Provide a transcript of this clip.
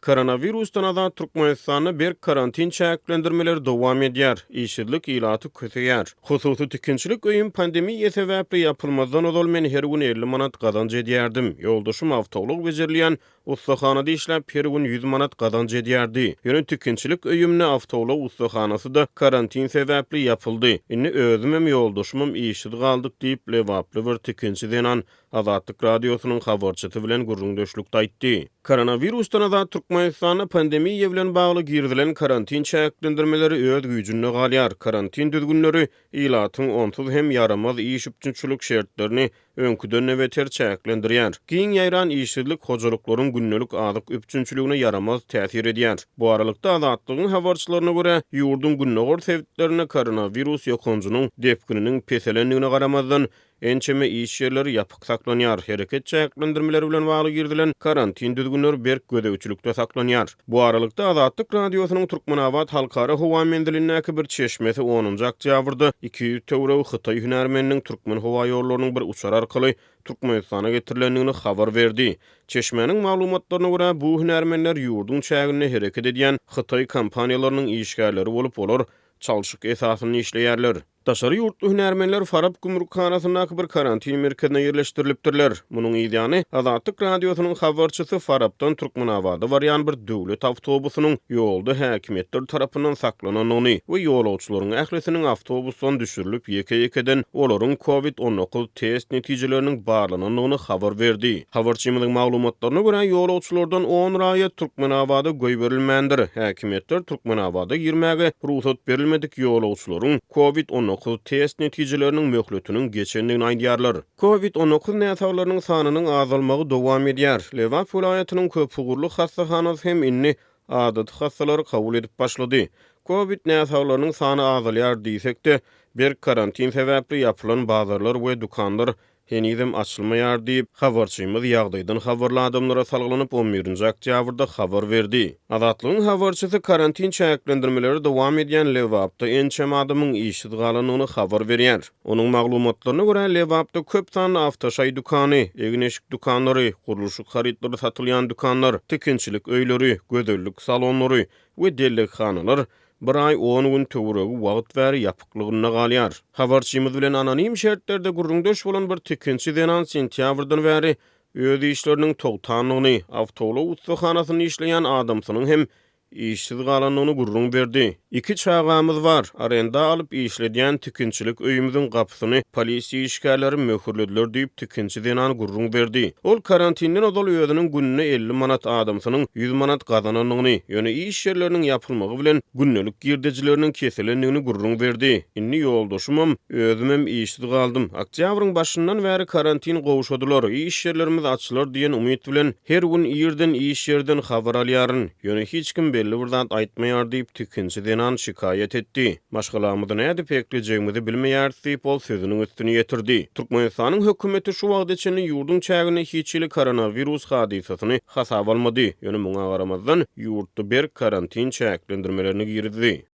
Koronawirusdan azat Türkmenistanda berk karantin çäklendirmeleri dowam edýär, işsizlik ilaty köseýär. Hususy tikinçilik öýüm pandemiýa sebäpli ýapylmazdan ozal men her gün 50 manat gazanç edýärdim. Ýoldaşym awtoulag bejerilýän ussahanada işläp her gün 100 manat gazanç edýärdi. Ýöne tikinçilik öýüm-de, awtoulag ussahanasy-da karantin sebäpli ýapyldy. Indi özümem, ýoldaşymam işsiz galdyk diýip, lebaply bir tikinçi zenan Azatlyk Radiosynyň habarçysy bilen gürrüňdeşlikde aýtdy. Koronawirusdan azat Türkmenistanda pandemiýa bilen bagly girizilen karantin çäklendirmeleri öz güýjünde galýar. Karantin düzgünleri ilatyň onsuz hem ýaramaz iş üpjünçilik şertlerini öňküden-de beter çäklendirýär. Giň ýaýran işsizlik hojalyklaryň gündelik azyk üpjünçiligine ýaramaz täsir edýär. Bu aralykda, Azatlygyň habarçylaryna görä, ýurduň gündogar sebitlerinde koronawirus ýokanjynyň depgininiň peselendigine garamazdan, Ençeme iş ýerleri ýapyk saklanýar, hereket çäklendirmeleri bilen bagly girizilen karantin düzgünleri berk gözegçilikde saklanýar. Bu aralykda, Azatlyk Radiosynyň Türkmenabat halkara howa menzilindäki bir çeşmesi onunjy oktýabrda 200 töweregi hytaý hünärmeniniň Türkmenhowaýollarynyň bir uçary arkaly Türkmenistana getirilendigini habar berdi. Çeşmäniň maglumatlaryna görä, bu hünärmenler ýurduň çäginde hereket edýän hytaý kompaniýalarynyň işgärleri bolup, olar çalşyk esasynda işleýärler. Daşary ýurtly hünärmenler Farap gümrükhanasyndaky bir karantin merkezine ýerleşdirilipdirler. Munuň yzýany, Azatlyk Radiosynyň habarçysy Farapdan Türkmenabada barýan bir döwlet awtobusynyň ýolda häkimiýetler tarapyndan saklanandygyny we ýolagçylaryň ählisiniň awtobusdan düşürilip, ýeke-ýekeden olaryň Covid 19 test netijeleriniň barlanandygyny habar berdi. Habarçymyzyň maglumatlaryna görä, ýolagçylardan on raýat Türkmenabada goýberilmändir. Häkimiýetler Türkmenabada girmäge rugsat berilmedik ýolagçylaryň Covid 19 test netijeleriniň möhletiniň geçendigini aýdýarlar. Covid 19 näsaglarynyň sanynyň azalmagy dowam edýär. Lebap welaýatynyň köpugurly hassahanasy hem indi adaty hassalary kabul edip başlady. Covid näsaglarynyň sany azalýar diýsek-de, berk karantin sebäpli ýapylan bazarlar we dükanlar henizem açylmaýar diýip, habarçymyz ýagdaýdan habarly adamlara salgylanyp, on birinji oktýabrda habar berdi. Azatlygyň habarçysy karantin çäklendirmeleri dowam edýän Lebapda ençeme adamyň işsiz galandygyny habar berýär. Onuň maglumatlaryna görä, Lebapda köp sanly awtoşaý dükany, egin-eşik dükanlary, gurluşyk harytlary satylýan dükanlar, tikinçilik öýleri, gözellik salonlary we dellekhanalar bir aý on gün töweregi wagt bäri ýapyklygynda galýar. Habarçymyz bilen anonim şertlerde gürrüňdeş bolan bir tikinçi zenan sentýabrdan bäri öz işleriniň togtandygyny, awtoulag ussahanasynda işleýän adamsynyň hem işsiz galandygyny gürrüň berdi. Iki çagamyz bar. Arenda alyp işledýän tikinçilik öýümiziň gapysyny polisiýa işgärleri möhürlediler diýip, tikinçi zenan gürrüň berdi. Ol karantinden ozal özüniň gününe 50 manat, adamsynyň 100 manat gazanandygyny, ýöne iş ýerleriniň ýapylmagy bilen gündelik girdejileriniň kesilendigini gürrüň berdi. Indi ýoldaşymam, özümem işsiz galdym. Oktýabryň başyndan bäri karantin gowşadylar, iş ýerlerimiz açylar diýen umyt bilen her gün irden iş ýerden habar alýaryn. Ýöne hiç kim belli bir zat aýtmaýar diýip, tikinçi zenan şikaýat etdi. Maşgalamyzy nädip eklejegimizi bilmeýäris diýip, ol sözüniň üstüni ýetirdi. Türkmenistanyň hökümeti şu wagta çenli ýurduň çäginde hiç hili koronawirus hadysasyny hasaba almady. Ýöne muňa garamazdan, ýurtda berk karantin çäklendirmelerini girizdi.